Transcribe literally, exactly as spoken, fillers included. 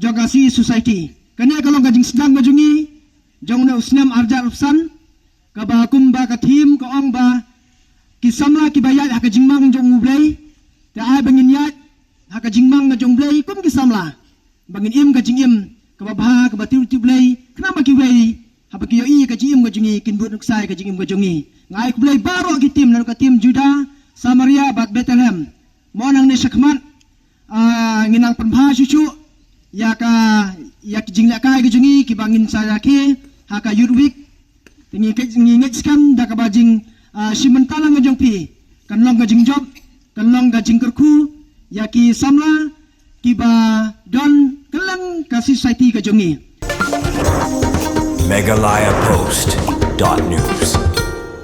jong ka Civil Society. Kane ka long ka jingsdang ka jong ngi jong une u snem arjar upsan, kaba kumba ka thim ka ong ba ki samla kiba ïaid ha ka jingmang jong U Blei. Te ai ba ngin ïaid ha ka jingmang jong U Blei kum ki samla, ba ngin im ka jingim kaba bha, kaba tip tip Blei, khnang ba kiwei haba ki ïohi ka jingim ka jong ngi kin bud nuksa ïa ka jingim ka jong ngi. Nga ai khublei baroh ki tim, na ka tim Juda, Samaria bad Bethlehem. Mo nangne shakhmat, ah, ngin nang pynbha shuh shuh ïa ka, ïa ki jinglehkai ka jong ngi kiba ngin sa ïa ki ha ka Youth Week. Te ngi kit, ngi ngeit skhem da kaba jing, ah, shim bynta lang ka jong phi kan long ka jingjop, kan long ka jingkyrkhu ïa ki samla kiba don kylleng ka Civil Society ka jong ngi. Meghalaya Post dot news.